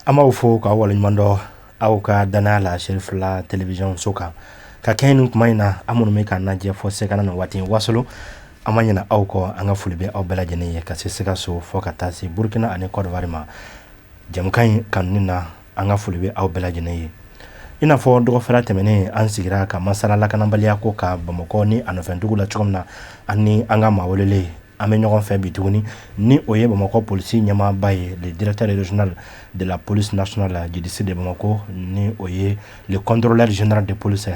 An b'aw fo k'aw waleɲuman dɔn aw ka danaya la Cherifla télévision so kan ka kɛɲɛ ni kuma in na. An minnu bɛ k'an lajɛ fɔ Sɛgana nin waati Wasolo, an ma ɲinɛ aw kɔ. An ka foli bɛ aw bɛɛ lajɛlen ye ka se Sikaso fɔ ka taa se Burukina ani Côte d'Ivoire ma. Jɛmukan in kanuni na, an ka foli bɛ aw bɛɛ lajɛlen ye. I n'a fɔ dɔgɔfɛla tɛmɛnen, an sigira ka masala lakanabaliya ko kan Bamakɔ ni a nɔfɛdugu la cogo min na, ani an ka maa welelen an bɛ ɲɔgɔn fɛ bi tuguni, ni o ye Bamakɔ polisi ɲɛmaaba ye, le directeur régional de la police nationale du district de Bamako, ni o ye le contrôleur général de police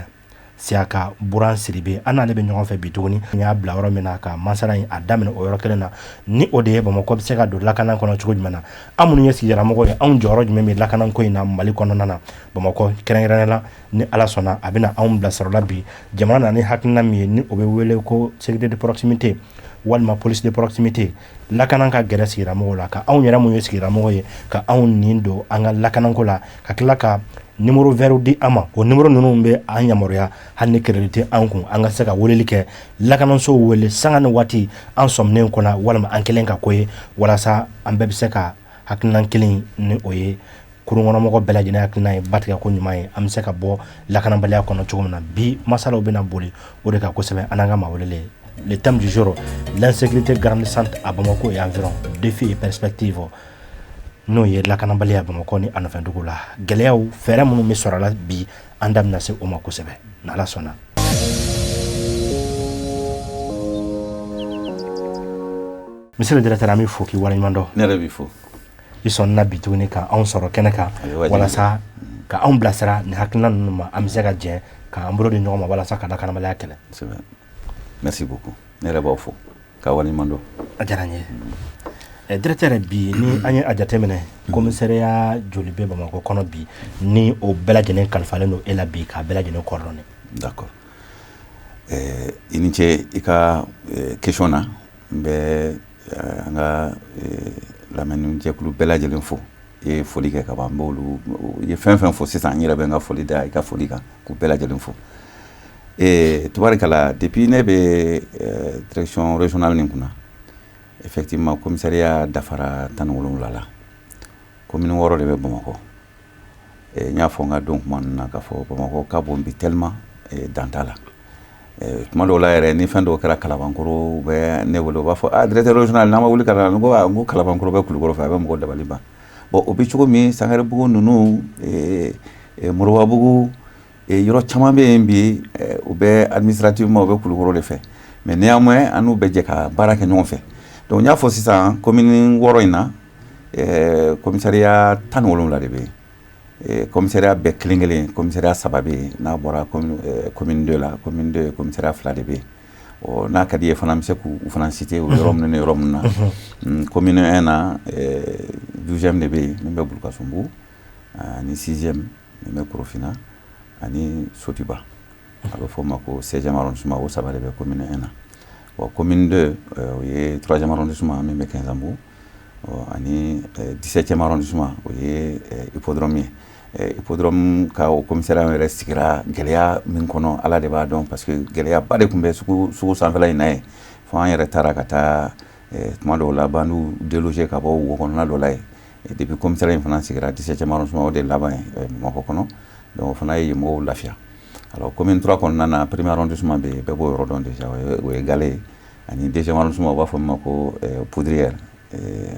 Siyaka Buran Sidibe. An n'ale bɛ ɲɔgɔn fɛ bi tuguni. N y'a bila yɔrɔ min na ka masala in a daminɛ, o yɔrɔ kelen na, ni o de ye Bamakɔ bɛ se ka don lakana kɔnɔ cogo jumɛn na. An minnu ye sigidalamɔgɔw ye, anw jɔyɔrɔ jumɛn bɛ lakanako in na Mali kɔnɔna na, Bamakɔ kɛrɛnkɛrɛnnenya la? Ni Ala sɔnna, a bɛna anw bilasira la bi. Jamana nana ni hakilina min ye, ni o bɛ wele ko sécurité de proximité walima police de proximité, lakana ka gɛrɛ sigidalamɔgɔw la, ka anw yɛrɛ mun ye sigidalamɔgɔ ye, ka anw nin don an ka lakanako la, ka tila ka numéro vert di an ma. O numéro ninnu bɛ an yamaruya, hali ni crédit tɛ an kun, an ka se ka weleli kɛ, lakanasow wele sanga ni waati an sɔminen kɔnɔ walima an kelen ka ko ye, walasa an bɛɛ bɛ se ka hakilina kelen, ni o ye kurunkɔnɔmɔgɔ bɛɛ lajɛlen hakilina ye, batigɛ ko ɲuman ye, an bɛ se ka bɔ lakanabaliya kɔnɔ cogo min na. Bi masalaw bɛna boli o de kan kosɛbɛ, an n'an ka maa welelen. Le thème du jour: l'insécurité grandissante à Bamako et environ, défis et perspectives. N'o ye lakanabaliya Bamakɔ ni a nɔfɛdugu la, gɛlɛyaw, fɛɛrɛ minnu bɛ sɔrɔ la bi, an da bɛna se o ma kosɛbɛ n'Ala sɔnna. Monsieur le directeur, an b'i fo k'i waleɲuman dɔn. Ne yɛrɛ b'i fo. I sɔnna bi tuguni ka anw sɔrɔ kɛnɛ kan walasa ka anw bilasira nin hakilina ninnu ma, an bɛ se ka jɛ k'an bolo di ɲɔgɔn ma walasa ka lakanabaliya kɛlɛ. Merci beaucoup, ne yɛrɛ b'aw fo ka waleɲuman dɔn. A diyara n ye, directeur. Bi ni an ye a jateminɛ, commissariat joli bɛ Bamakɔ kɔnɔ bi, ni o bɛɛ lajɛlen kalifalen don e la bi k'a bɛɛ lajɛlen coordonner? D'accord, i ni ce i ka question na. N bɛ an ka lamɛnni jɛkulu bɛɛ lajɛlen fo. I ye foli kɛ ka ban, n b'olu i ye fɛn fɛn fɔ sisan, n yɛrɛ bɛ n ka foli da i ka foli kan k'u bɛɛ lajɛlen fo. Tubarikala, depuis ne bɛ direction régionale nin kunna, effectivement, commissariat dafara 17 la. Commune 6 de bɛ Bamakɔ. N y'a fɔ n ka don kuma ninnu na k'a fɔ Bamakɔ ka bon bi tellement dan t'a la. Tuma dɔw la yɛrɛ, ni fɛn dɔw kɛra Kalabankɔrɔ, u bɛ ne wele, u b'a fɔ: "Ah, directeur régional, n'an ma wuli ka na." N ko: "N ko Kalabankɔrɔ bɛ Kulukɔrɔ fɛ." A bɛ mɔgɔ dabali ban. Bon, o bɛ cogo min, Sangarebugu ninnu, Moribabugu, yɔrɔ caman bɛ yen bi, u bɛ administrativement u bɛ Kulukɔrɔ de fɛ, mais néanmoins an n'u bɛ jɛ ka baara kɛ ɲɔgɔn fɛ. Donc n y'a fɔ sisan, commune 6 in na, commissariat 17 de bɛ yen. Commissariat bɛɛ kelen kelen, commissariat 3 bɛ yen. N'a bɔra commune 2 la, commune 2, commissariat 2 de bɛ yen. Ɔ, n'a ka di ye fana, n bɛ se k'u fana citer o yɔrɔ minnu ni yɔrɔ minnu na. Commune 1 na, 12e de bɛ yen min bɛ Bulukasunbugu, ani 6e min bɛ Korofina, ani Sotiba, a bɛ fɔ o ma ko 16e arrondissement. O 3 de bɛ commune 1 na. Bon, commune 2, o ye 3e arrondissement min bɛ Kɛnzanbugu, ani 17e arrondissement, o ye hippodrome ye. Hippodrome ka o commissariat yɛrɛ sigira gɛlɛya min kɔnɔ, Ala de b'a dɔn, parce que gɛlɛyaba de tun bɛ sugu sanfɛla in na yen, fo an yɛrɛ taara ka taa tuma dɔw la bandiw déloger ka bɔ wo kɔnɔna dɔ la yen. Depuis commissariat in fana sigira 17e arrondissement, o de laban ye Bamakɔ kɔnɔ. Donc o fana ye mɔgɔw lafiya. Alors, commune 3 kɔnɔna na, premier arrondissement bɛ yen, bɛɛ b'o yɔrɔ dɔn déjà, o ye Gale ye, ani deuxième arrondissement, u b'a fɔ min ma ko Poudrière,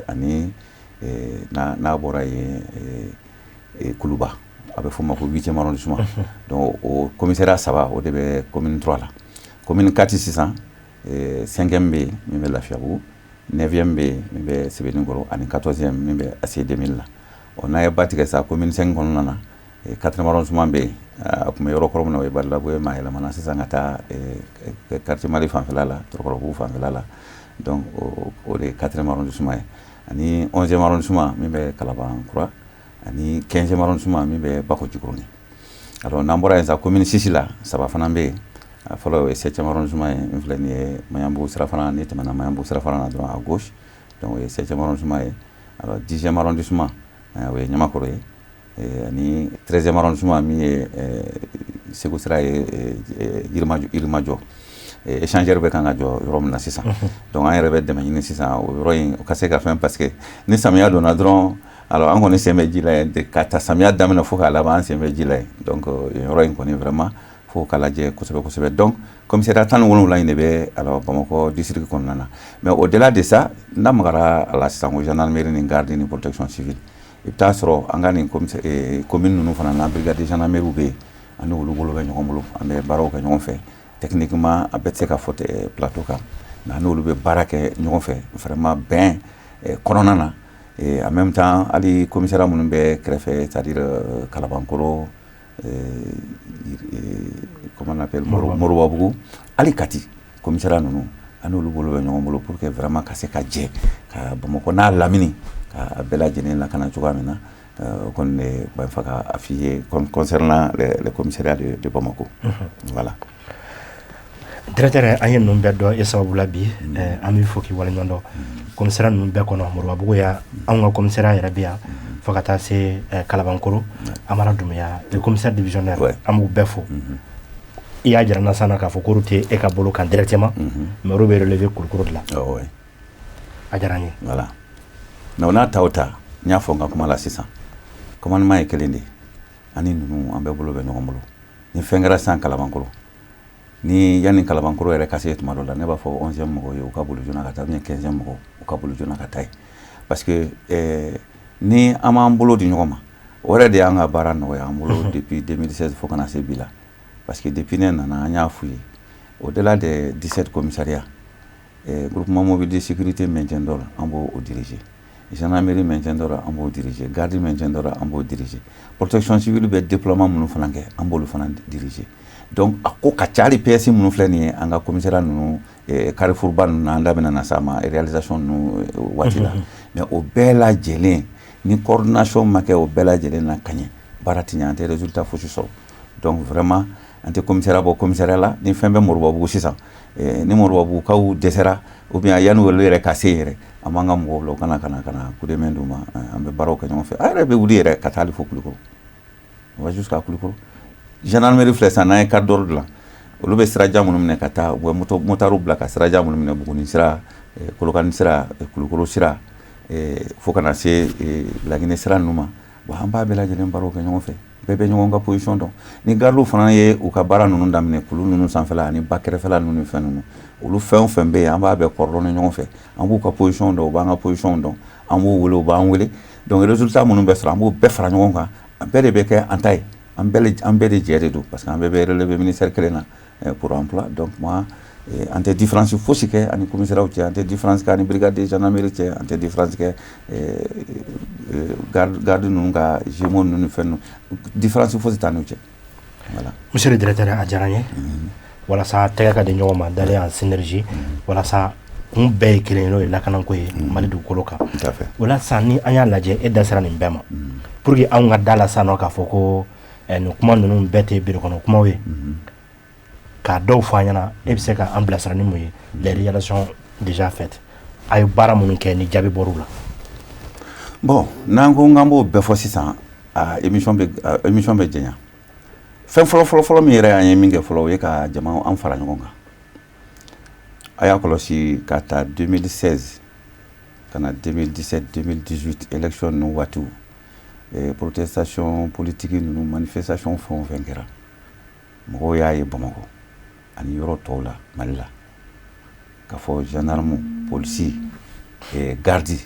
ani n'a bɔra yen, Kuluba, a bɛ fɔ o ma ko 8e arrondissement. Donc o commissariat 3, o de bɛ commune 3 la. Commune 4 sisan, 5e bɛ yen min bɛ Lafiyabugu, 9e bɛ yen min bɛ Sebenikɔrɔ, ani 14e min bɛ ACI 2000 la. Ɔ, n'a ye ba tigɛ sa, commune 5 kɔnɔna na, 4e arrondissement bɛ yen. A tun bɛ yɔrɔ kɔrɔ min na, o ye Badilago ye, mais a yɛlɛmana sisan ka taa quartier Mali fanfɛla la, Tɔrɔkɔrɔbugu fanfɛla la. Donc o de ye 4e arrondissement ye, ani 11e arrondissement min bɛ Kalaban-Kura, ani 15e arrondissement min bɛ Bako Jikɔrɔni. Alors, n'an bɔra yen sa, commune 6 la, 3 fana bɛ yen. A fɔlɔ, o ye 7e arrondissement ye min filɛ nin ye Maɲanbugu sirafara, n'i tɛmɛna Maɲanbugu sirafara na dɔrɔn, à gauche, donc o ye 7e arrondissement ye. Alors, 10e arrondissement, o ye Ɲamakɔrɔ ye, ani 13e arrondissement min ye Segu sira ye, Yirimajɔ, échangeur bɛ kan ka jɔ yɔrɔ min na sisan. Donc an yɛrɛ bɛ dɛmɛ ɲini sisan o yɔrɔ in o ka se ka fɛn, parce que ni samiya donna dɔrɔn Alors an kɔni sen bɛ ji la yen ka ta samiya daminɛ fo k'a laban, an sen bɛ ji la yen. Donc yen yɔrɔ in kɔni, vraiment, fo k'a lajɛ kosɛbɛ kosɛbɛ. Donc commissariat 17 in de bɛ alors Bamakɔ district kɔnɔna na. Mais au delà de ça, n'a magara a la sisan ko gendarmerie ni garde ni protection civile, i bɛ taa sɔrɔ an ka nin commune ninnu fana na, brigade de gendarmerie bɛ yen, an ni olu bolo bɛ ɲɔgɔn bolo, an bɛ baaraw kɛ ɲɔgɔn fɛ. Techniquement, a bɛɛ tɛ se ka fɔ plateau kan, mais an n'olu bɛ baara kɛ ɲɔgɔn fɛ vraiment bɛn kɔnɔna na. Et en même temps, hali commissariat minnu bɛ kɛrɛfɛ, c'est à dire Kalabankɔrɔ, comment on appelle, Moribabugu, hali Kati commissariat ninnu, an n'olu bolo bɛ ɲɔgɔn bolo pour que vraiment ka se ka jɛ ka Bamakɔ n'a lamini ka bɛɛ lajɛlen lakana cogoya min na. O kɔni de b'a fɛ ka f'i ye concernant les commissariats de Bamako, voilà. Directeur, an ye ninnu bɛɛ dɔn e sababu la bi. An b'i fo k'i waleɲuman dɔn. Commissariat ninnu bɛɛ kɔnɔ, Moribabugu ya, anw ka commissariat yɛrɛ bɛ yan, fo ka taa se Kalabankɔrɔ, Amara Doumbouya, le commissaire divisionnaire, an b'u bɛɛ fo. I y'a jira n na sisan k'a fɔ k'olu tɛ e ka bolo kan directement, mais olu bɛ relever Kulukoro de la. A diyara n ye. Voilà, mais o n'a ta o ta, n y'a fɔ n ka kuma la sisan, commandement ye kelen de ye. Ani ninnu, an bɛɛ bolo bɛ ɲɔgɔn bolo. Ni fɛn kɛra sisan Kalabankɔrɔ, ni yanni Kalabankɔrɔ yɛrɛ ka se tuma dɔ la, ne b'a fɔ 11e mɔgɔw ye u ka boli joona ka taa, ou bien 15e mɔgɔw u ka boli joona ka taa yen, parce que ni an m'an bolo di ɲɔgɔn ma, o yɛrɛ de y'an ka baara nɔgɔya an bolo depuis 2016 fo ka na se bi la. Parce que depuis ne nana, an y'a f'u ye, au-delà des 17 commissariats, groupement mobile de sécurité maintien d'ordre, an b'o diriger, gendarmerie maintien d'ordre, an b'o diriger, garde maintien d'ordre, an b'o diriger, protection civile bɛ déploiement minnu fana kɛ, an b'olu fana diriger. Donc a ko ka ca. Hali PS minnu filɛ nin ye, an ka commissariat ninnu, Carrefour ba ninnu na, an da bɛna na s'a ma réalisation ninnu waati la. Mais o bɛɛ lajɛlen, ni coordination ma kɛ o bɛɛ lajɛlen na ka ɲɛ, baara tɛ ɲɛ, an tɛ résultat fosi sɔrɔ. Donc vraiment, an tɛ commissariat bɔ commissariat la. Ni fɛn bɛ Moribabugu sisan, ni Moribabugukaw dɛsɛra, ou bien yanni olu yɛrɛ ka se yɛrɛ, an b'an ka mɔgɔw bila u kana ka na coup de main d'u ma. An bɛ baaraw kɛ ɲɔgɔn fɛ. An yɛrɛ bɛ wuli yɛrɛ ka taa hali fo Kulukɔrɔ, on va jusqu'à Kulukɔrɔ. Gendarmerie filɛ sisan, n'an ye carte d'ordre dilan, olu bɛ sirajan minnu minɛ ka taa, u bɛ moto motariw bila ka sirajan minnu minɛ, Buguni sira, Kolokani sira, Kulukɔrɔ sira, fo ka na se Laginɛ sira ninnu ma. Bon, an b'a bɛɛ lajɛlen baaraw kɛ ɲɔgɔn fɛ, bɛɛ bɛ ɲɔgɔn ka position dɔn. Ni gardiw fana ye u ka baara ninnu daminɛ kulu ninnu sanfɛla ani ba kɛrɛfɛla ninnu ni fɛn ninnu, olu fɛn o fɛn bɛ yen, an b'a bɛɛ coordonner ɲɔgɔn fɛ. An b'u ka position dɔn, u b'an ka position dɔn, an b'u wele, u b'an wele. Donc résultat minnu bɛ sɔrɔ, an b'o bɛɛ fara ɲɔgɔn kan, an bɛɛ de bɛ kɛ an ta ye, an bɛɛ de jɛ de don, parce que an bɛɛ bɛ relever ministère kelen na pour emploi. Donc moi, an tɛ différence fosi kɛ ani commissariat cɛ, an tɛ différence kɛ ani brigade de gendarmerie cɛ, an tɛ différence kɛ garde ninnu ka jumeaux ninnu ni fɛn ninnu, différence fosi t'an n'u cɛ, voilà. Monsieur le directeur, a diyara n ye. Walasa tɛgɛ ka di ɲɔgɔn ma, dalen en synergie, walasa kun bɛɛ ye kelen ye, n'o ye lakanako ye Mali dugukolo kan. Tout à fait. O la sisan, ni an y'a lajɛ, e da sera nin bɛɛ ma, pour que anw ka da la sisan nɔ k'a fɔ ko nin kuma ninnu bɛɛ tɛ biro kɔnɔ kumaw ye, k'a dɔw fɔ an ɲɛna, e bɛ se ka an bilasira ni mun ye? Les réalisations déjà faites, a ye baara minnu kɛ ni jaabi bɔr'u la. Bon, n'an ko k'an b'o bɛɛ fɔ sisan, a émission bɛ janya. Fɛn fɔlɔ fɔlɔ fɔlɔ min yɛrɛ an ye min kɛ fɔlɔ, o ye ka jama an fara ɲɔgɔn kan. A y'a kɔlɔsi ka ta 2016 ka na 2017, 2018 élection ninnu waatiw, protestation politique ninnu, manifestation fɛn o fɛn kɛra, mɔgɔw y'a ye Bamakɔ ani yɔrɔ tɔw la Mali la, k'a fɔ gendarme, polisi, garde,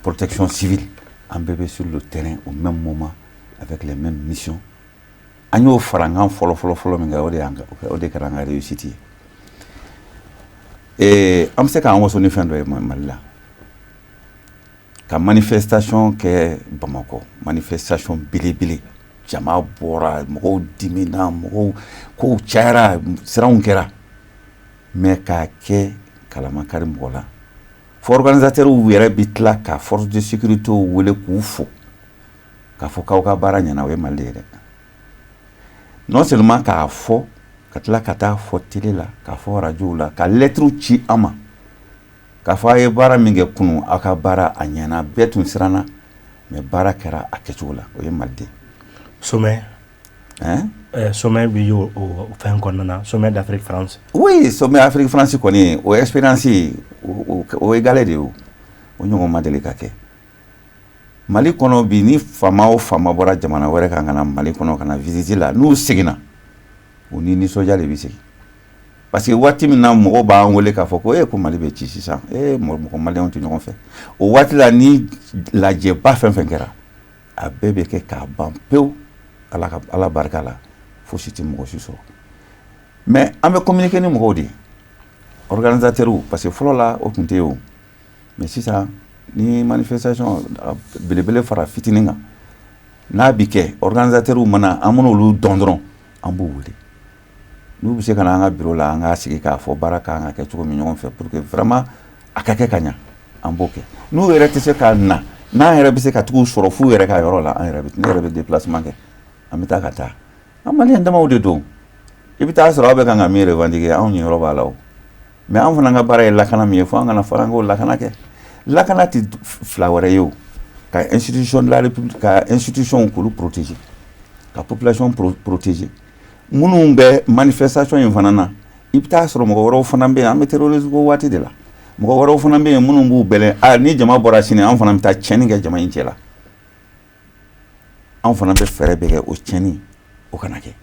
protection civile, an bɛɛ bɛ sur le terrain au même moment avec les mêmes missions. An y'o farankan fɔlɔ fɔlɔ fɔlɔ min kɛ, o de kɛra an ka réussite ye. An bɛ se k'an waso ni fɛn dɔ ye Mali la, ka manifestation kɛ Bamakɔ, manifestation belebele, jama bɔra, mɔgɔw dimina, mɔgɔw kow cayara, siranw kɛra, mais k'a kɛ kalamakari mɔgɔ la, fo organisateurs yɛrɛ bi tila ka force de sécurité wele k'u fo k'a fɔ k'aw ka baara ɲɛna. O ye Mali de ye dɛ. Non seulement k'a fɔ, ka tila ka taa fɔ télé la, k'a fɔ radio la, ka lettre ci an ma k'a fɔ a ye baara min kɛ kunun, aw ka baara a ɲɛna, bɛɛ tun siranna, mais baara kɛra a kɛcogo la. O ye Mali de ye. Sommet. Hein? Sommet bi y'o o fɛn kɔnɔna na, sommet d'Afrique France. Oui, sommet Afrique France kɔni, o expérience o égalé de ye, o ɲɔgɔn ma deli ka kɛ. Mali kɔnɔ bi, ni faama o faama bɔra jamana wɛrɛ kan ka na Mali kɔnɔ ka na visite la, n'u seginna, u ni nisɔndiya de bɛ segin, parce que waati min na mɔgɔw b'an wele k'a fɔ ko e ko Mali bɛ ci sisan, e mɔgɔ maliyɛnw tɛ ɲɔgɔn fɛ, o waati la, ni lajɛba fɛn fɛn kɛra, a bɛɛ bɛ kɛ k'a ban pewu. Ala ka Ala barika la, fosi tɛ mɔgɔ si sɔrɔ. Mais an bɛ communiquer ni mɔgɔw de ye, organisateurs, parce que fɔlɔ la o tun tɛ yen o. Mais sisan, ni manifestation belebele fara fitinin kan n'a bi kɛ, organisateurs mana, an mana olu dɔn dɔrɔn, an b'u wele. N'u bɛ se ka na an ka bureau la, an k'a sigi k'a fɔ baara kan ka kɛ cogo min ɲɔgɔn fɛ pour que vraiment a ka kɛ ka ɲa, an b'o kɛ. N'u yɛrɛ tɛ se ka na, n'an yɛrɛ bɛ se ka t'u sɔrɔ f'u yɛrɛ ka yɔrɔ la, an yɛrɛ bɛ, ne yɛrɛ bɛ déplacement kɛ, an bɛ taa ka taa. An maliyɛn damaw de don. I bɛ taa sɔrɔ aw bɛ kan ka min revendiquer, anw ɲɛyɔrɔ b'a la o. Mais an fana ka baara ye lakana min ye, fo an kana fɔ an k'o lakana kɛ. Lakana tɛ fila wɛrɛ ye o, ka institution de la République, ka institution k'olu protéger, ka population protéger. Minnu bɛ manifestation in fana na, i bɛ taa sɔrɔ mɔgɔ wɛrɛw fana bɛ yen. An bɛ terrorisme ko waati de la, mɔgɔ wɛrɛw fana bɛ yen minnu b'u bɛlɛn a ni jama bɔra sini, an fana bɛ taa tiɲɛni kɛ jama in cɛ la. Anw fana bɛ fɛɛrɛ bɛɛ kɛ o tiɲɛni o kana kɛ.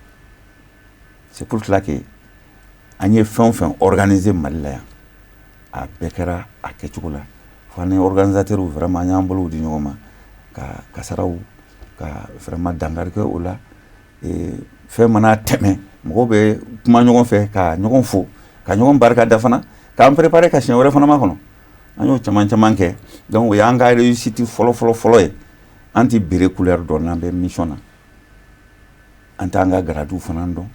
C'est pour cela que an ye fɛn o fɛn organiser Mali la yan, a bɛɛ kɛra a kɛcogo la. Fo an ni organisateurs, vraiment, an y'an bolow di ɲɔgɔn ma ka kasaraw ka vraiment dankari kɛ o la. Fɛn mana tɛmɛ, mɔgɔw bɛ kuma ɲɔgɔn fɛ ka ɲɔgɔn fo, ka ɲɔgɔn barika da fana, k'an préparer ka siɲɛ wɛrɛ fana ma kɔnɔ. An y'o caman caman kɛ. Donc o y'an ka réussite fɔlɔ fɔlɔ fɔlɔ ye. An tɛ béret couleur dɔn n'an bɛ mission na, an t'an ka grade fana dɔn.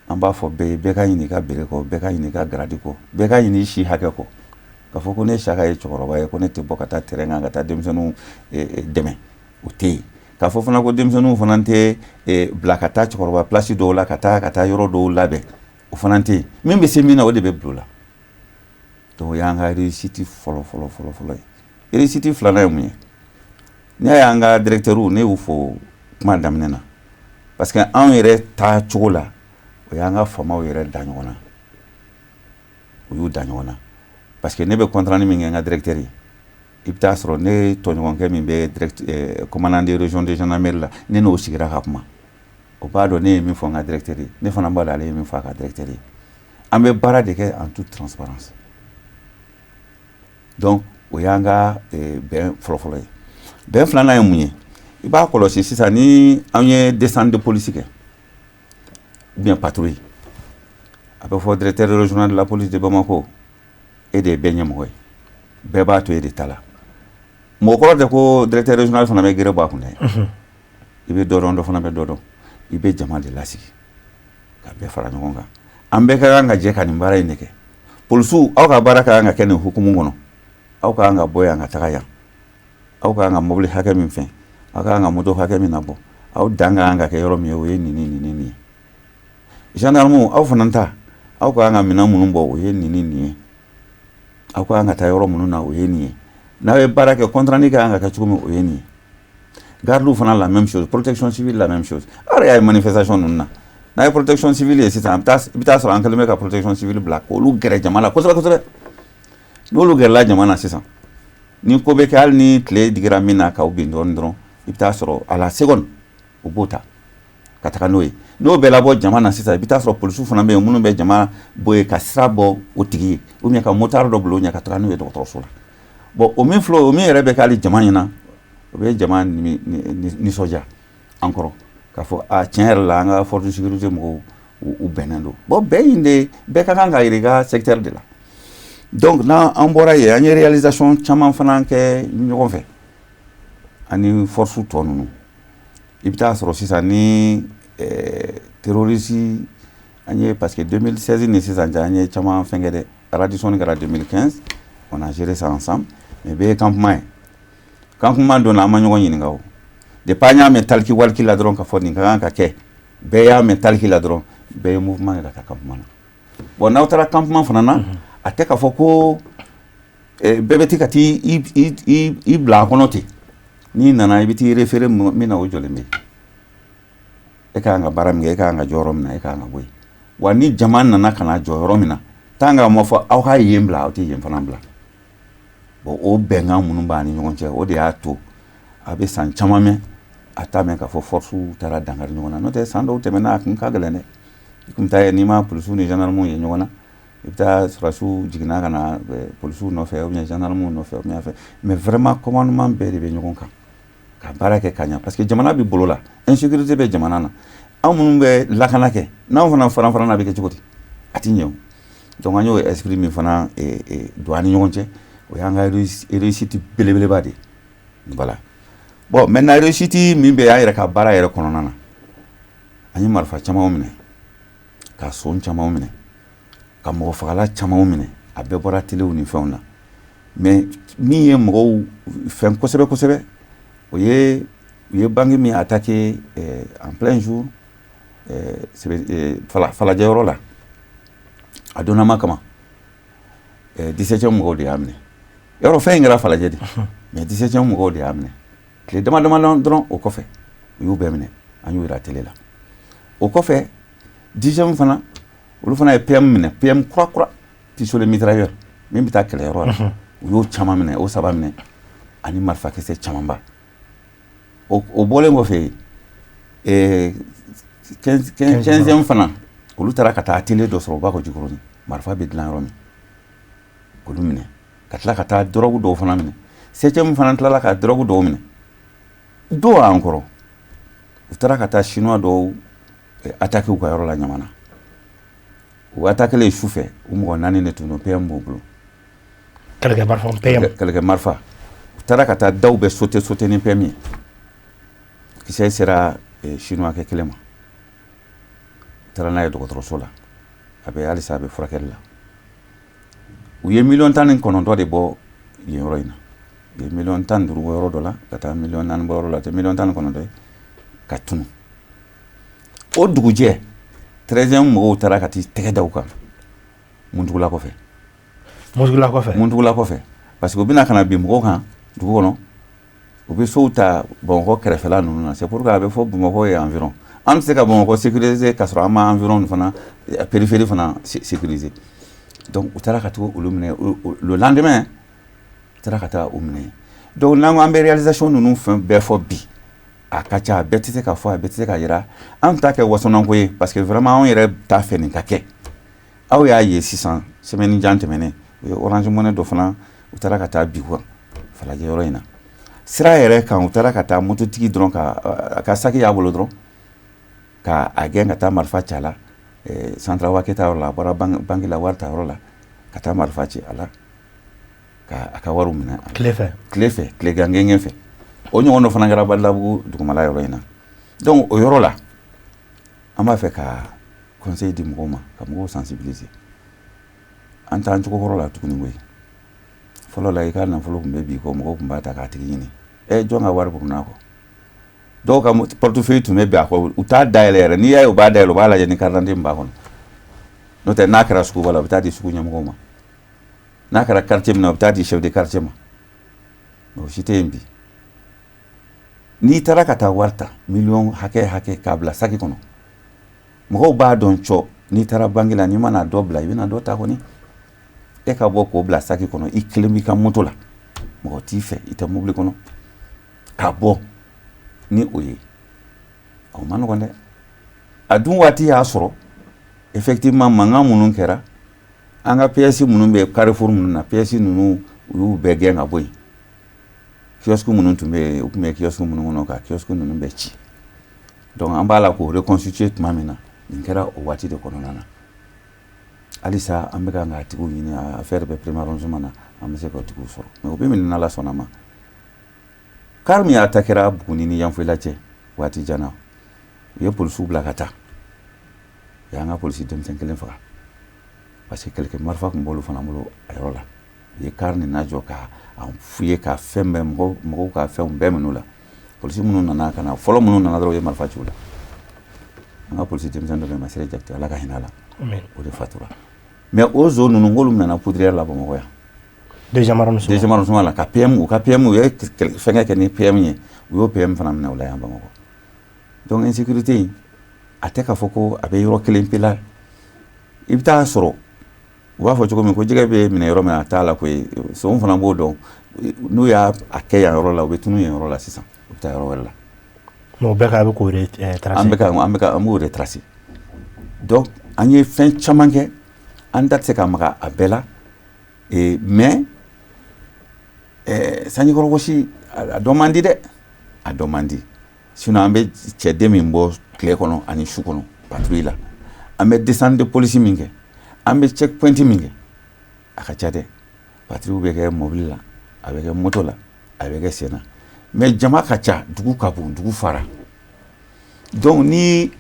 An b'a fɔ bɛɛ ye, bɛɛ ka ɲini i ka béret kɔ, bɛɛ ka ɲini i ka grade kɔ, bɛɛ ka ɲini i si hakɛ kɔ. K'a fɔ ko ne Saka ye cɛkɔrɔba ye, ko ne tɛ bɔ ka taa terrain kan ka taa denmisɛnninw dɛmɛ, o tɛ yen. K'a fɔ fana ko denmisɛnninw fana tɛ bila ka taa cɛkɔrɔba place dɔw la, ka taa yɔrɔ dɔw labɛn, o fana tɛ yen. Min bɛ se min na, o de bɛ bila o la. Donc o y'an ka réussite fɔlɔ fɔlɔ fɔlɔ fɔlɔ ye. Réussite filanan ye mun ye? N'i y'a ye, an ka directeur, ne y'u fo kuma daminɛ na, parce que anw yɛrɛ taa cogo la, o y'an ka faamaw yɛrɛ da ɲɔgɔn na, u y'u da ɲɔgɔn na, parce que ne bɛ compte rendu min kɛ n ka directeur ye, i bɛ taa sɔrɔ ne tɔɲɔgɔnkɛ min bɛ direct commandant de région de gendarmerie la, ne n'o sigira ka kuma, o b'a dɔn ne ye min fɔ n ka directeur ye, ne fana b'a dɔn ale ye min fɔ a ka directeur ye. An bɛ baara de kɛ en toute transparence. Donc o y'an ka bɛn fɔlɔfɔlɔ ye. Bɛn filanan ye mun ye? I b'a kɔlɔsi sisan, ni an ye descente de police kɛ ou bien patrouille, a bɛ fɔ directeur régional de la police de Bamako, e de ye bɛɛ ɲɛmɔgɔ ye, bɛɛ b'a to e de ta la. Mɔgɔ kɔrɔ tɛ ko directeur régional fana bɛ gere bɔ a kun dɛ. I bɛ dɔ dɔn, dɔ fana bɛ dɔ dɔn. I bɛ jama de lasigi ka bɛɛ fara ɲɔgɔn kan. An bɛɛ ka kan ka jɛ ka nin baara in de kɛ. Polisiw, aw ka baara ka kan ka kɛ nin hukumu kɔnɔ, aw ka kan ka bɔ yan ka taga yan, aw ka kan ka mobili hakɛ min fɛn, aw ka kan ka moto hakɛ min nabɔ, aw dan ka kan ka kɛ yɔrɔ min ye, o ye nin ni nin ni nin ye. Gendarme, aw fana ta, aw ka kan ka minɛn minnu bɔ, o ye nin ni nin ye, aw ka kan ka taa yɔrɔ minnu na, o ye nin ye. N'aw ye baara kɛ, compte rendu ka kan ka kɛ cogo min, o ye nin ye. Garde fana, la même chose. Protection civile, la même chose. Aw yɛrɛ y'a ye manifestation ninnu na, n'a ye protection civile ye sisan, i bɛ taa sɔrɔ an kɛlen bɛ ka protection civile bila k'olu gɛrɛ jama la kosɛbɛ kosɛbɛ. N'olu gɛrɛla jama na sisan, ni ko bɛ kɛ, hali ni tile digira min na k'aw bin dɔɔnin dɔrɔn, i bɛ taa sɔrɔ à la seconde u b'o ta ka taga n'o ye. N'o bɛɛ labɔ jama na sisan, i bɛ taa sɔrɔ polisiw fana bɛ yen minnu bɛ jama bɔ yen ka sira bɔ o tigi ye, ou bien ka motard dɔ bila o ɲɛ ka taga n'u ye dɔgɔtɔrɔso la. Bon, o min filɛ, o min yɛrɛ bɛ k'ale jama ɲɛna, o bɛ jama nisɔndiya an kɔrɔ k'a fɔ a tiɲɛ yɛrɛ la, an ka force de sécurité mɔgɔw, u bɛnnen don. Bon, bɛn in de, bɛɛ ka kan ka yira i ka secteur de la. Donc n'an an bɔra yen, an ye réalisation caman fana kɛ ɲɔgɔn fɛ ani force tɔ ninnu. I bɛ taa sɔrɔ sisan ni terroriste an ye, parce que 2016 ni sisan cɛ, an ye caman fɛn kɛ dɛ. Radisson kɛra 2015, on a géré ça ensemble. Mais bɛɛ ye campement ye, campement donna, an ma ɲɔgɔn ɲininka o. Depuis an y'a mɛn taliki waliki la dɔrɔn k'a fɔ nin ka kan ka kɛ, bɛɛ y'a mɛn taliki la dɔrɔn, bɛɛ ye mouvement kɛ ka taa campement na. Bon, n'aw taara campement fana na, a tɛ k'a fɔ ko bɛɛ bɛ ka t'i i bila a kɔnɔ ten. N'i nana, i bɛ t'i référer min na, o jɔlen bɛ yen. E ka kan ka baara min kɛ, e ka kan ka jɔ yɔrɔ min na, e ka kan ka bɔ yen. Wa ni jama nana ka na jɔ yɔrɔ min na, tant que a ma fɔ aw ka yen bila, aw tɛ yen fana bila. Bon, o bɛnkan minnu b'an ni ɲɔgɔn cɛ, o de y'a to A bɛ san caman mɛn, a t'a mɛn k'a fɔ force taara dankari ɲɔgɔn na. N'o tɛ, san dɔw tɛmɛna, a kun ka gɛlɛn dɛ. I kun taa ye, n'i ma polisiw ni gendarmew ye ɲɔgɔn na, i bɛ taa sɔrɔdasiw jiginna ka na polisiw nɔfɛ ou bien gendarmew nɔfɛ ou bien fɛ. Mais vraiment, commandement bɛɛ de bɛ ɲɔgɔn kan ka baara kɛ ka ɲa, parce que jamana bɛ bolo la, insécurité bɛ jamana na. Anw minnu bɛ lakana kɛ, n'anw fana faran faran na, a bɛ kɛ cogo di? A ti ɲɛ o. Donc an y'o esprit min fana don an ni ɲɔgɔn cɛ, o y'an ka réussite belebeleba de ye. Voilà. Bon, maintenant, réussite min bɛ an yɛrɛ ka baara yɛrɛ kɔnɔna na, an ye marifa camanw minɛ, ka son camanw minɛ, ka mɔgɔ fagala camanw minɛ. A bɛɛ bɔra telew ni fɛnw na. Mais min ye mɔgɔw fɛn kosɛbɛ kosɛbɛ, o ye u ye banque min attaqué en plein jour Falajɛ yɔrɔ la, a donnama kama, 17e mɔgɔw de y'a minɛ. Yɔrɔ fɛn in kɛra Falajɛ de, mais 17e mɔgɔw de y'a minɛ. Tile dama dama dɔrɔn o kɔfɛ, u y'u bɛɛ minɛ, an y'u yira télé la. O kɔfɛ, 10e fana, olu fana ye PM minɛ, PM kura kura, pistolet mitrailleur min bɛ taa kɛlɛyɔrɔ la. U y'o caman minɛ, o saba minɛ ani marifakisɛ camanba. O bɔlen kɔfɛ, 15e fana, olu taara ka taa atelier dɔ sɔrɔ Bakɔ Jikɔrɔni, marifa bɛ dilan yɔrɔ min, k'olu minɛ, ka tila ka taa drogue dɔw fana minɛ. 7e fana tilala ka drogue dɔw minɛ. Dɔw y'an kɔrɔ, u taara ka taa chinois dɔw attaqué u ka yɔrɔ la Ɲamana. U attaqué su fɛ, u mɔgɔ naani de tun don, PM b'u bolo. Kɛlɛkɛ marifa PM. Kɛlɛkɛ marifa. U taara ka taa daw bɛɛ sauter sauter ni PM ye. Kisɛ sera chinois kɛ kelen ma, u taara n'a ye dɔgɔtɔrɔso la, a bɛ halisa, a bɛ furakɛli la. U ye miliyɔn 19 de bɔ yen yɔrɔ in na. U ye miliyɔn 15 bɔ yɔrɔ dɔ la, ka taa miliyɔn 4 bɔ yɔrɔ la, a tɛ miliyɔn 19 ye ka tunu. O dugujɛ, 13e mɔgɔw taara ka t'i tɛgɛ da u kan Muntugula kɔfɛ. Muntugula kɔfɛ. Muntugula kɔfɛ, parce que u bɛna ka na bin mɔgɔw kan dugu kɔnɔ, u bɛ sow ta Bamakɔ kɛrɛfɛla ninnu na. C'est pourquoi a bɛ fɔ Bamakɔ ye environ. An tɛ se ka Bamakɔ sécuriser ka sɔrɔ an ma environ fana, périphérie fana sécuriser. Donc u taara ka t'o olu minɛ. Le lendemain, u taara ka taa u minɛ. Donc n'an ko an bɛ réalisation ninnu fɛn bɛɛ fɔ bi, a ka ca, a bɛɛ tɛ se ka fɔ, a bɛɛ tɛ se ka yira. An t'a kɛ wasɔnɔnko ye, parce que vraiment anw yɛrɛ t'a fɛ nin ka kɛ. Aw y'a ye sisan, semaine jan tɛmɛnen, u ye Orange Money dɔ fana, u taara ka taa bi kan Falajɛ yɔrɔ in na, sira yɛrɛ kan. U taara ka taa mototigi dɔrɔn ka a ka saki y'a bolo dɔrɔn, ka a gɛn ka taa marifa ci a la Santrawake ta yɔrɔ la. A bɔra banque la, wari ta yɔrɔ la, ka taa marifa ci a la, ka a ka wariw minɛ. Tile fɛ. Tile fɛ, tilegan gɛngɛn fɛ. O ɲɔgɔn dɔ fana kɛra Badilabugu dugumala yɔrɔ in na. Donc o yɔrɔ la, an b'a fɛ ka conseil di mɔgɔw ma, ka mɔgɔw sensibiliser. An t'an cogo kɔrɔ la tuguni koyi. Fɔlɔ la, i ka nafolo tun bɛ bi kɔ, mɔgɔw tun b'a ta k'a tigi ɲini, ɛ jɔn ka wari burunna kɔ. Dɔw ka portefeuille tun bɛ bin a kɔ, u t'a dayɛlɛ yɛrɛ. N'i y'a ye u b'a dayɛlɛ, u b'a lajɛ ni carte d'identité min b'a kɔnɔ. N'o tɛ, n'a kɛra suguba la, u bɛ taa di sugu ɲɛmɔgɔw ma. N'a kɛra quartier min na, u bɛ taa di chef de quartier ma. O si tɛ yen bi. N'i taara ka taa wari ta miliyɔn hakɛ hakɛ k'a bila saki kɔnɔ, mɔgɔw b'a dɔn cɔ. N'i taara banque la, n'i mana dɔ bila, i bɛna dɔ ta kɔni. E ka bɔ k'o bila saki kɔnɔ, i kelen b'i ka moto la, mɔgɔ t'i fɛ, i tɛ mobili kɔnɔ, ka bɔ ni o ye, o ma nɔgɔn dɛ. A dun waati y'a sɔrɔ effectivement, mankan minnu kɛra, an ka pièces minnu bɛ carrefour minnu na, pièces ninnu, u y'u bɛɛ gɛn ka bɔ yen. Kiosque minnu tun bɛ yen, u tun bɛ kiosque minnu kɔnɔ, ka kiosque ninnu bɛɛ ci. Donc an b'a la k'o reconstituer tuma min na, nin kɛra o waati de kɔnɔna na. Halisa an bɛ kan k'a tigiw ɲini, affaire bɛ premier arrondissement na, an bɛ se k'o tigiw sɔrɔ, mais u bɛ minɛ n'Ala sɔnna ma. Car min attaquera Buguni ni Yanfolila cɛ waati jan na, u ye polisiw bila ka taa, u y'an ka polisi denmisɛn kelen faga, parce que kɛlɛkɛ marifa tun b'olu fana bolo a yɔrɔ la. U ye car nin lajɔ ka a fouiller, ka fɛn bɛɛ, mɔgɔw mɔgɔw ka fɛnw bɛɛ minɛ u la. Polisi minnu nana ka na fɔlɔ, minnu nana dɔrɔn, u ye marifa ci u la. An ka polisi denmisɛn dɔ bɛ yen, Masire Jakite, Ala ka hinɛ a la, o de fatura. Mais o zon ninnu, k'olu nana poudrière la Bamakɔ yan. Deuxième arrondissement. Deuxième arrondissement la, ka PM, u ka PM, u ye fɛnkɛ kɛ ni PM ye, u y'o PM fana minɛ o la yan Bamakɔ. Donc insécurité in, a tɛ k'a fɔ ko a bɛ yɔrɔ kelen pe la. I bɛ taa sɔrɔ U b'a fɔ cogo min ko jɛgɛ bɛ minɛ yɔrɔ min na, a t'a la koyi. Son fana b'o dɔn. N'u y'a kɛ yan yɔrɔ la, u bɛ tunu yen yɔrɔ la sisan, u bɛ taa yɔrɔ wɛrɛ la. Mais o bɛɛ kan, a bɛ k'o retracer. An bɛ ka an b'o retracer. Donc an ye fɛn caman kɛ, an da tɛ se ka maga a bɛɛ la. Mais sanjikɔrɔgosi, a dɔn man di dɛ, a dɔn man di. Sinon an bɛ cɛden min bɔ tile kɔnɔ ani su kɔnɔ patrouille la, an bɛ descente de police min kɛ, an bɛ check point min kɛ, a ka ca dɛ. Patrouille bɛ kɛ mobili la, a bɛ kɛ moto la, a bɛ kɛ sen na, mais jama ka ca, dugu ka bon, dugu fara. Donc ni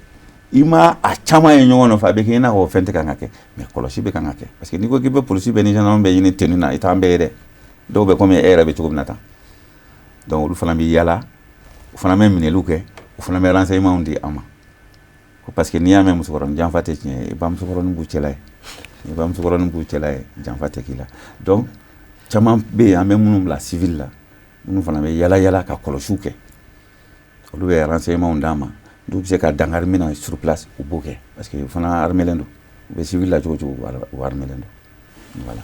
i ma a caman ye ɲɔgɔn nɔfɛ, a bɛ kɛ i n'a fɔ fɛn tɛ kan ka kɛ, mais kɔlɔsi bɛ kan ka kɛ, parce que n'i ko k'i bɛ polisi bɛɛ ni gendarme bɛɛ ɲini tenue na, i t'an bɛɛ ye dɛ. Dɔw bɛ komi e yɛrɛ bɛ cogo min na tan. Donc olu fana bɛ yala, u fana bɛ minɛliw kɛ, u fana bɛ renseignement di an ma ko, parce que n'i y'a mɛn musokɔrɔnin janfa tɛ tiɲɛ ye, i bamusokɔrɔnin b'u cɛla ye, i bamusokɔrɔnin b'u cɛla ye, janfa tɛ k'i la. Donc caman bɛ yen, an bɛ minnu bila civil la, minnu fana bɛ yala yala ka kɔlɔsiw kɛ, olu bɛ renseignement d'an ma. N'u bɛ se ka dankari min na sur place, u b'o kɛ, parce que u fana armelen don. U bɛ civil la cogo cogo, u armelen don, voilà.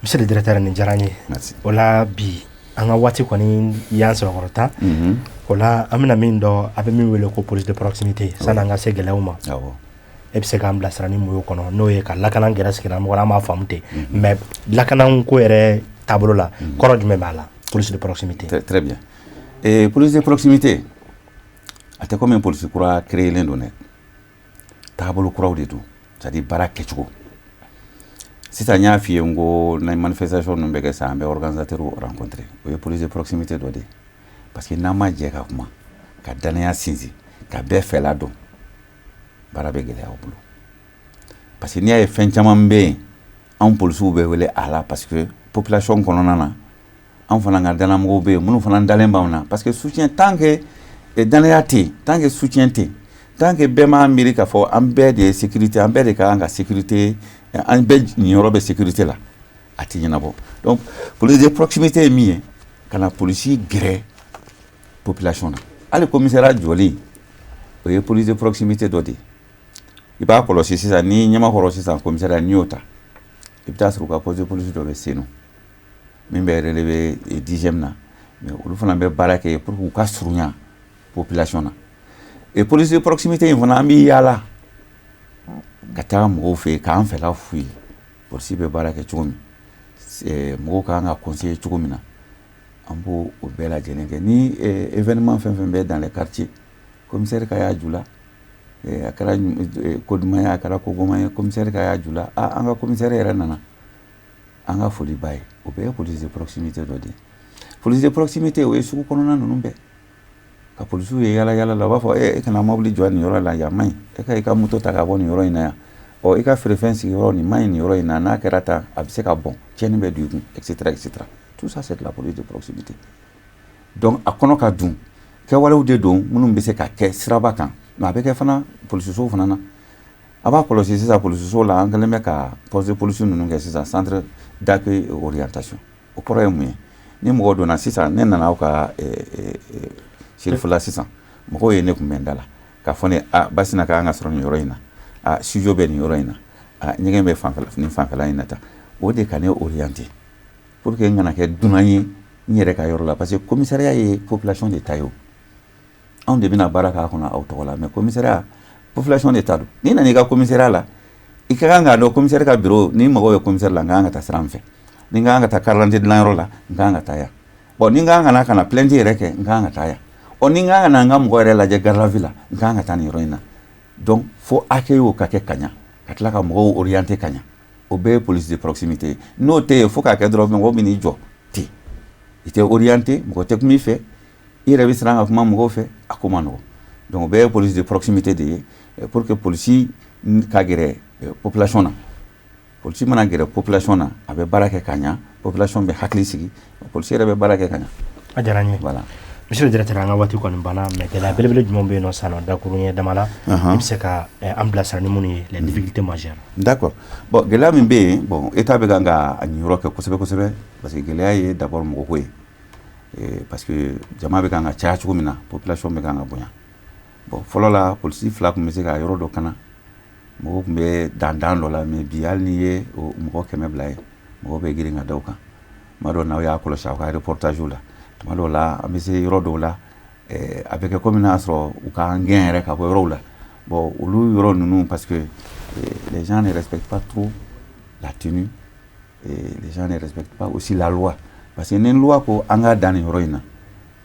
Monsieur le directeur, nin diyara n ye. Merci. O la bi, an ka waati kɔni y'an sɛbɛkɔrɔ tan. O la an bɛna min dɔn, a bɛ min wele ko police de proximité, sanni an ka se gɛlɛyaw ma, e bɛ se k'an bilasira ni mun y'o kɔnɔ, n'o ye ka lakana gɛrɛ sigida mɔgɔ la, an b'a faamu ten, mais lakana ko yɛrɛ taabolo la, kɔrɔ jumɛn b'a la, police de proximité? Très, très bien. Et police de proximité, a tɛ komi polisi kura créelen don dɛ, taabolo kuraw de don, c'est à dire baara kɛcogo. Sisan n y'a f'i ye n ko na manifestation ninnu bɛ kɛ sisan, an bɛ organisateur rencontrer, o ye police de proximité dɔ de ye, parce que n'an ma jɛ ka kuma, ka danaya sinsin, ka bɛɛ fɛla dɔn, baara bɛ gɛlɛya aw bolo, parce que n'i y'a ye fɛn caman bɛ yen, anw polisiw bɛ wele a la, parce que population kɔnɔna na, anw fana ka danamɔgɔw bɛ yen minnu fana dalen b'anw na, parce que soutien, tant que danaya tɛ yen, tant que soutien tɛ yen, tant que bɛɛ m'a miiri k'a fɔ an bɛɛ de ye sécurité, an bɛɛ de ka kan ka sécurité, an bɛɛ niyɔrɔ bɛ sécurité la, a tɛ ɲɛnabɔ. Donc police de proximité ye min ye, ka na polisi gɛrɛ population na. Hali commissariat jɔli, o ye police de proximité dɔ de ye. I b'a kɔlɔsi sisan, ni ɲɛmakɔrɔ sisan commissariat, n'i y'o ta, i bɛ taa sɔrɔ u ka poste de police dɔ bɛ Senu min bɛ relever 10e na, mais olu fana bɛ baara kɛ pour que u ka surunya population na. Et police de proximité in fana, an bɛ yaala ka taa mɔgɔw fɛ yen k'an fɛla f'u ye, polisi bɛ baara kɛ cogo min, mɔgɔw ka kan ka conseiller cogo min na, an b'o o bɛɛ lajɛlen kɛ. Ni événement fɛn fɛn bɛ dans les quartiers, commissaire ka y'a ju la, a kɛra ko duman ye, a kɛra ko goman ye, commissaire ka y'a ju la, a an ka commissaire yɛrɛ nana, an ka foli b'a ye. O bɛɛ ye police de proximité dɔ de ye. Police de proximité, o ye sugu kɔnɔna ninnu bɛɛ ka polisiw ye yala yala la, u b'a fɔ e kana mobili jɔ nin yɔrɔ la yan, man ɲi, e ka i ka moto ta ka bɔ nin yɔrɔ in na yan, ɔ i ka feerefɛn sigiyɔrɔ nin man ɲi nin yɔrɔ in na, n'a kɛra tan, a bɛ se ka bɔn, tiɲɛni bɛ don i kun, et cetera, et cetera. Tout ça, c'est de la police de proximité. Donc a kɔnɔ ka dun, kɛwalew de don minnu bɛ se ka kɛ siraba kan, mais a bɛ kɛ fana polisisow fana na. A b'a kɔlɔsi sisan, polisisow la, an kɛlen bɛ ka poste de police ninnu kɛ sisan centre d'accueil et orientation. O kɔrɔ ye mun ye? Ni mɔgɔ donna sisan, ne nana aw ka Cherif la sisan, mɔgɔw ye ne kunbɛn da la k'a fɔ ne a Basina ka kan ka sɔrɔ nin yɔrɔ in na, a studio bɛ nin yɔrɔ in na, a ɲɛgɛn bɛ fanfɛla nin fanfɛla in na tan. O de ka ne orienter pour que n kana kɛ dunan ye n yɛrɛ ka yɔrɔ la, parce que commissariat ye population de ta ye. O anw de bɛna baara k'a kɔnɔ aw tɔgɔ la, mais commissariat, population de ta don. N'i nana i ka commissariat la, i ka kan k'a dɔn commissaire ka bureau, ni mago bɛ commissaire la, n ka kan ka taa sira min fɛ, ni n ka kan ka taa carte d'identité dilanyɔrɔ la, n ka kan ka taa yan, bon, ni n ka kan ka na ka na plainte yɛrɛ kɛ, n ka kan ka taa yan, ɔ ni n ka kan ka na n ka mɔgɔ yɛrɛ lajɛ garde à vue la, n ka kan ka taa nin yɔrɔ in na. Donc fo accueil ka kɛ ka ɲa, ka tila ka mɔgɔw orienter ka ɲa. O bɛɛ ye police de proximité ye. N'o tɛ yen, fo k'a kɛ dɔrɔn mɔgɔ bɛ n'i jɔ ten, i tɛ orienter, mɔgɔ tɛ kuma i fɛ, i yɛrɛ bɛ siran ka kuma mɔgɔw fɛ, a ko man nɔgɔn. Donc o bɛɛ ye police de proximité de ye, pour que polisi ka gɛrɛ population na. Polisi mana gɛrɛ population na, a bɛ baara kɛ ka ɲa, population bɛ hakili sigi, polisi yɛrɛ bɛ baara kɛ ka ɲa. A diyara n ye. Voilà. Monsieur le directeur, an ka waati kɔni banna, mais gɛlɛya belebele jumɛn bɛ yen nɔ sisan nɔ, dakuru ɲɛ dama la, i bɛ se ka an bilasira ni minnu ye, les difficultés majeures? D'accord. Bon, gɛlɛya min bɛ yen, bon, état bɛ kan ka a ɲiyɔrɔ kɛ kosɛbɛ kosɛbɛ, parce que gɛlɛya ye d'abord mɔgɔko ye, parce que jama bɛ kan ka caya cogo min na, population bɛ kan ka bonya. Bon, fɔlɔ la, polisi 2 tun bɛ se ka yɔrɔ dɔ kana. Mɔgɔw tun bɛ dan dan dɔ la, mais bi, hali n'i ye mɔgɔ 100 bila yen, mɔgɔw bɛ girin ka da o kan. Tuma dɔw, n'aw y'a kɔlɔsi aw ka reportage la, tuma dɔw la, an bɛ se yɔrɔ dɔw la, a bɛ kɛ komi n'a sɔrɔ u k'an gɛn yɛrɛ ka bɔ yɔrɔw la. Bon, olu yɔrɔ ninnu, parce que les gens ne respectent pas trop la tenue et les gens ne respectent pas aussi la loi, parce que ni loi ko an ka dan nin yɔrɔ in na,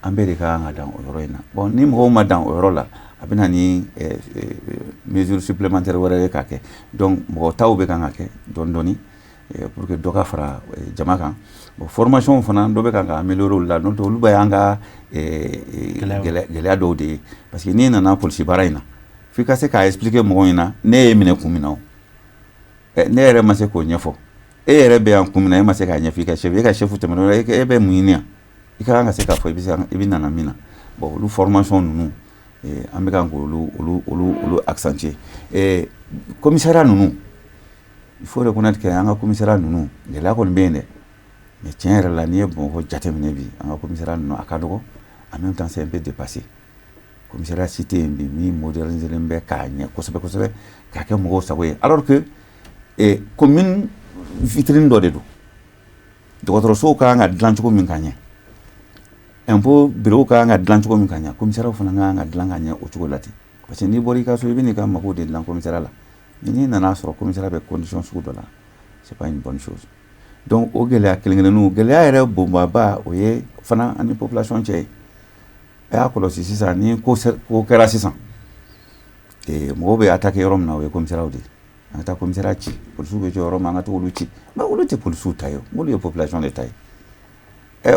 an bɛɛ de ka kan ka dan o yɔrɔ in na. Bon, ni mɔgɔw ma dan o yɔrɔ la, a bɛ na ni mesure supplémentaire wɛrɛ ye ka kɛ. Donc mɔgɔ taw bɛ kan ka kɛ dɔɔni dɔɔni pour que dɔ ka fara jama kan. Bon, formation fana dɔ bɛ kan ka améliorer olu la, n'o tɛ olu bɛ y'an ka gɛlɛya dɔw de ye, parce que n'i nana polisi baara in na, f'i ka se k'a expliquer mɔgɔw ɲɛna ne ye minɛ kun min na. O ne yɛrɛ ma se k'o ɲɛfɔ e yɛrɛ bɛ yan kun min na, e ma se k'a ɲɛfɔ i ka chef, e ka chef tɛmɛn'o la, e bɛ mun ɲini yan? I ka kan ka se k'a fɔ i bɛ se i bɛ nana min na. Bon, olu formation ninnu, an bɛ kan k'olu olu accentuer. Commissariat ninnu, il faut reconnaître que an ka commissariat ninnu, gɛlɛya kɔni bɛ yen dɛ, mais tiɲɛ yɛrɛ la, n'i ye Bamakɔ jateminɛ bi, an ka commissariat ninnu, a ka dɔgɔ, en même temps c'est un peu dépassé. Commissariat si tɛ yen bi min modernisé bɛ k'a ɲɛ kosɛbɛ kosɛbɛ, k'a kɛ mɔgɔw sago ye, alors que commune vitrine dɔ de don. Dɔgɔtɔrɔsow ka kan ka dilan cogo min ka ɲɛ, impôt bureau ka kan ka dilan cogo min ka ɲɛ, commissariat fana ka kan ka dilan ka ɲɛ o cogo la ten, parce que n'i bɔra i ka so, i bɛ n'i ka mago de dilan commissariat la. Mais n'i nana sɔrɔ commissariat bɛ condition sugu dɔ la, c'est pas une bonne chose. Donc o gɛlɛya kelen kelenninw, gɛlɛya yɛrɛ bonbaba, o ye fana ani population cɛ ye. A y'a kɔlɔsi sisan, ni ko kɛra sisan, mɔgɔw bɛ attaquer yɔrɔ min na, o ye commissariat de ye. An ka taa commissariat ci, polisiw bɛ jɔ yɔrɔ min, an ka to olu ci. Mais olu tɛ polisiw ta ye, olu ye population de ta ye.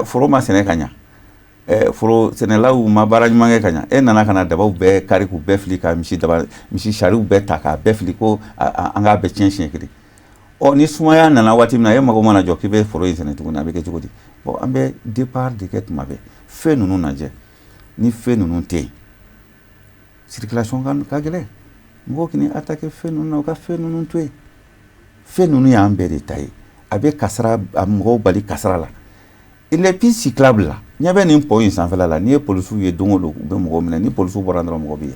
Foro ma sɛnɛ ka ɲa, foro sɛnɛlaw ma baara ɲuman kɛ ka ɲa, e nana ka na dabaw bɛɛ kari k'u bɛɛ fili, ka misi daba, misi sariw bɛɛ ta k'a bɛɛ fili, ko an k'a bɛɛ tiɲɛ siɲɛ kelen. Ɔ, ni sumaya nana waati min na, e mago mana jɔ k'i bɛ foro in sɛnɛ tuguni, a bɛ kɛ cogo di? Bon, an bɛ départ de kɛ tuma bɛɛ. Fɛn ninnu lajɛ, ni fɛn ninnu tɛ yen, circulation ka gɛlɛn. Mɔgɔw k'i attaquer fɛn ninnu na, u ka fɛn ninnu to yen. Fɛn ninnu y'an bɛɛ de ta ye. A bɛ kasara, a mɔgɔw bali kasara la. Les pistes cyclables la, ɲɛ bɛ nin pont in sanfɛla la, n'i ye polisiw ye don o don, u bɛ mɔgɔw minɛ. Ni polisiw bɔra dɔrɔn, mɔgɔ bɛ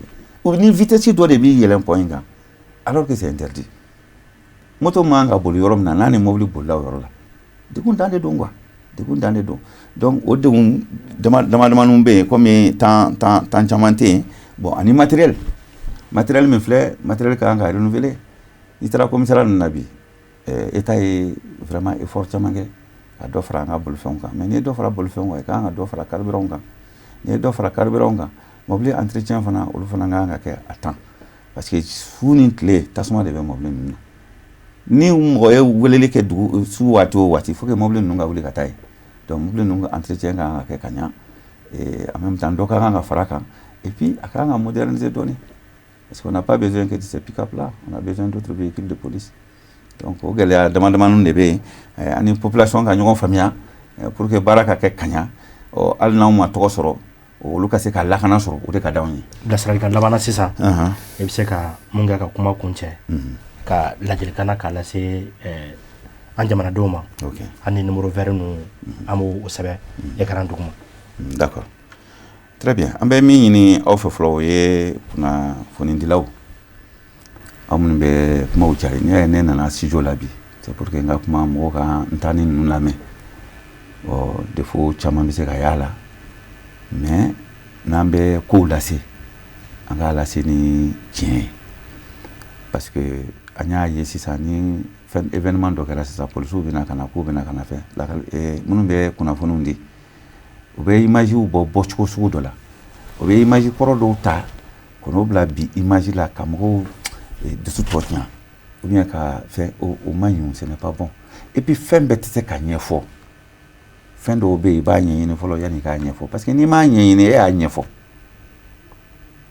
yɛlɛ ni vitesse dɔ de b'i yɛlɛn pont in kan, alors que c'est interdit. Moto man ka boli yɔrɔ min na, n'a ni mobili bolila o yɔrɔ la, degun dan de don quoi, degun dan de don. Donc o degun dama dama damaninw bɛ yen, komi temps temps temps caman tɛ yen. Bon, ani matériel min filɛ, matériel ka kan ka renouveler. N'i taara commissariat ninnu na bi, État ye vraiment effort caman kɛ ka dɔ fara an ka bolifɛnw kan. Mais n'i ye dɔ fara bolifɛnw kan, i ka kan ka dɔ fara carburant kan. N'i ye dɔ fara carburant kan, mobili entretien fana, olu fana ka kan ka kɛ à temps, parce que su ni tile, tasuma de bɛ mobili ninnu na. Ni mɔgɔ ye weleli kɛ dugu su waati o waati, faut que mobili ninnu ka wuli ka taa yen. Donc mobili ninnu ka entretien ka kan ka kɛ ka ɲa. En même temps, dɔ ka kan ka fara kan, et puis a ka kan ka moderniser dɔɔni, parce qu'on n'a pas besoin que de ces pick-up là, on a besoin d'autres véhicules de police. Donc o gɛlɛya dama damaninw de bɛ yen, ani population ka ɲɔgɔn faamuya pour que baara ka kɛ ka ɲa. Ɔ, hali n'anw ma tɔgɔ sɔrɔ, olu ka se ka lakana sɔrɔ, o de ka d'anw ye. Bilasiralikan laban na sisan, i bɛ se ka mun kɛ ka kuma kun cɛ, ka ladilikan na k'a lase an jamanadenw ma, ani numéro vert ninnu, an b'o sɛbɛn écran duguma? D'accord, très bien. An bɛ min ɲini aw fɛ fɔlɔ, o ye kunnafonidilaw, aw minnu bɛ kumaw cari. N'i y'a ye ne nana studio la bi, c'est pour que n ka kuma, mɔgɔw ka n ta ni ninnu lamɛn. Ɔ, défaut caman bɛ se ka y'a la, mais n'an bɛ kow lase, an k'a lase ni tiɲɛ ye, parce que an y'a ye sisan, ni fɛn événement dɔ kɛra sisan, polisiw bɛna ka na k'u bɛna ka na fɛn minnu bɛ kunnafoniw di, u bɛ image bɔ bɔcogo sugu dɔ la, u bɛ image kɔrɔ dɔw ta ka n'o bila bi image la, ka mɔgɔw dusu tɔ tiɲɛ, ou bien ka fɛn o man ɲi, ce n'est pas bon. Et puis fɛn bɛɛ tɛ se ka ɲɛfɔ. Fɛn dɔw bɛ yen, i b'a ɲɛɲini fɔlɔ yanni i k'a ɲɛfɔ, parce que n'i m'a ɲɛɲini, e y'a ɲɛfɔ,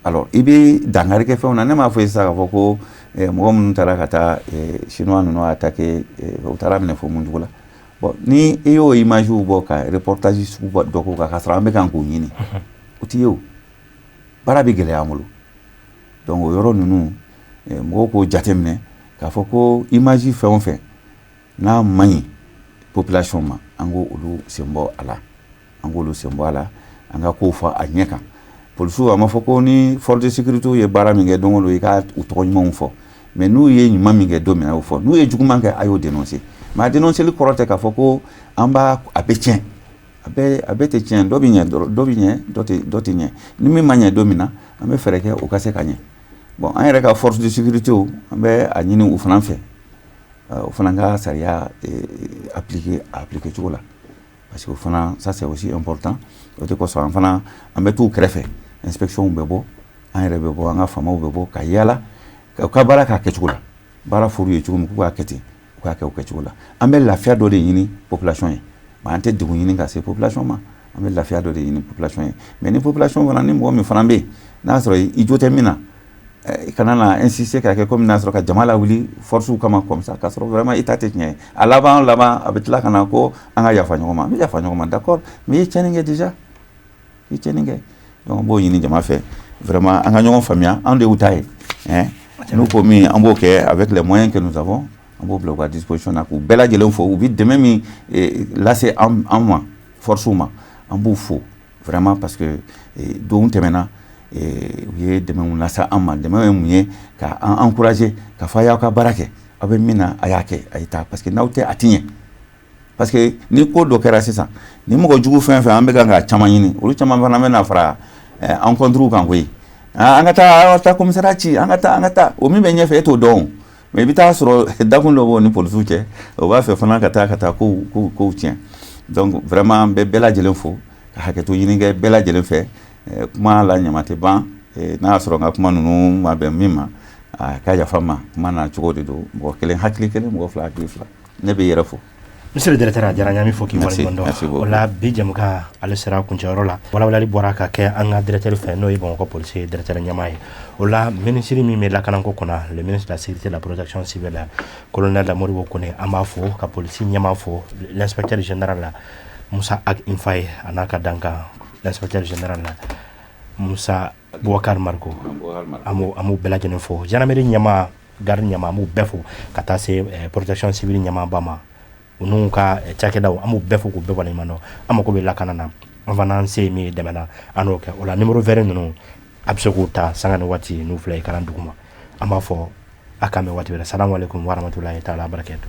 alors i bɛ dankari kɛ fɛnw na. Ne m'a fɔ sisan k'a fɔ ko mɔgɔ minnu taara ka taa chinois ninnu attaquer, u taara minɛ fo mun cogo la. Bon, ni i y'o image bɔ ka reportage sugu dɔ k'o kan, k'a sɔrɔ an bɛ kan k'o ɲini, o t'i ye, o baara bɛ gɛlɛya an bolo. Donc o yɔrɔ ninnu, mɔgɔw k'o jateminɛ k'a fɔ ko image fɛn o fɛn n'a man ɲi population ma, an k'o olu sen bɔ a la, an k'olu sen bɔ a la, an ka kow fɔ a ɲɛ kan. Polisiw, a ma fɔ ko ni force de sécurité ye baara min kɛ don o don, i ka u tɔgɔ ɲumanw fɔ. Mais n'u ye ɲuman min kɛ don min, a y'o fɔ. N'u ye juguman kɛ, a y'o dénoncer. Mais a dénoncer kɔrɔ tɛ k'a fɔ ko an b'a a bɛ tiɲɛ. A bɛɛ tɛ tiɲɛ. Dɔ bɛ ɲɛ, dɔ bɛ ɲɛ, dɔ tɛ ɲɛ. Ni min ma ɲɛ don min na, an bɛ fɛɛrɛ kɛ o ka se ka ɲɛ. Bon, an yɛrɛ ka force de sécurité, an bɛ a ɲini u fana fɛ, o fana ka sariya appliquer a appliquer cogo la, parce que o fana, ça c'est aussi important. O de kosɔn an fana an bɛ t'u kɛrɛfɛ, inspection bɛ bɔ, an yɛrɛ bɛ bɔ, an ka faamaw bɛ bɔ ka yala ka ka baara k'a kɛcogo la. Baara fɔr'u ye cogo min k'u k'a kɛ ten, u k'a kɛ o kɛcogo la. An bɛ lafiya dɔ de ɲini population ye, mais an tɛ degun ɲini ka se population ma. An bɛ lafiya dɔ de ɲini population ye. Mais ni population fana, ni mɔgɔ min fana bɛ yen n'a sɔrɔ i jo tɛ min na, i kana na insister k'a kɛ komi n'a sɔrɔ ka jama lawuli force kama comme ça, k'a sɔrɔ vraiment i ta tɛ tiɲɛ ye. A laban laban, a bɛ tila ka na ko an ka yafa ɲɔgɔn ma. An bɛ yafa ɲɔgɔn ma, d'accord, mais i ye tiɲɛni kɛ déjà, i ye tiɲɛni kɛ. Donc an b'o ɲini jama fɛ, vraiment, an ka ɲɔgɔn faamuya. Anw de y'u ta ye hein. N'u ko min, an b'o kɛ avec les moyens que nous avons. An b'o bila u ka disposition na, k'u bɛɛ lajɛlen fo. U bɛ dɛmɛ min lase an ma, force ma, an b'u fo vraiment, parce que don tɛmɛna, u ye dɛmɛw lase an ma. Dɛmɛ ye mun ye? Ka an encourager, ka fɔ a y'aw ka baara kɛ, aw bɛ min na, a y'a kɛ, a ye taa, parce que n'aw tɛ, a ti ɲɛ. Parce que ni ko dɔ kɛra sisan, ni mɔgɔ jugu fɛn fɛn, an bɛ kan ka caman ɲini, olu caman fana bɛna fara an contre kan koyi. An ka taa, an ka taa commissariat ci, an ka taa, an ka taa. O min bɛ ɲɛfɛ, e t'o dɔn, mais i bɛ taa sɔrɔ dakun dɔ b'o ni polisiw cɛ, o b'a fɛ fana ka taa ka taa kow tiɲɛ. Donc vraiment, an bɛ bɛɛ lajɛlen fo, ka hakɛto ɲini kɛ bɛɛ lajɛlen fɛ. Kuma la ɲama tɛ ban. N'a y'a sɔrɔ n ka kuma ninnu ma bɛn min ma, a ka yafa n ma. Kuma na cogo de don. Mɔgɔ kelen hakili kelen, mɔgɔ fila hakili fila. Ne bɛ yɛrɛ fo. Monsieur le directeur, a diyara n ye. An bɛ fɔ k'i waleɲuman dɔn. O la, bi jɛmukan ale sera kuncɛyɔrɔ la. Walawalali bɔra ka kɛ an ka directeur fɛ, n'o ye Bamakɔ polisi directeur ɲɛmaa ye. O la, minisiri min bɛ lakanako kunna, le ministre de la Sécurité et de la Protection civile, colonel Modibo Kone, an b'a fo, ka polisi ɲɛmaa fo, l'inspecteur général la Musa Ag Infaye, a n'a ka dankan, l'inspecteur général la Musa Boubacar Mariko, an b'u bɛɛ lajɛlen fo. Gendarmerie ɲɛmaa, garde ɲɛmaa, an b'u bɛɛ fo, ka taa se protection civile ɲɛmaaba ma, u n'u ka cakɛdaw, an b'u bɛɛ fo k'u bɛɛ waleɲuman dɔn. An mako bɛ lakana na, an fana an se ye min ye dɛmɛ na, an n'o kɛ. O la, numéro vert ninnu, a bɛ se k'u ta sanga ni waati n'u filɛ écran duguma. An b'a fɔ a k'an bɛn waati wɛrɛ. Salamu aleykum warahmatulahi taala barakatu.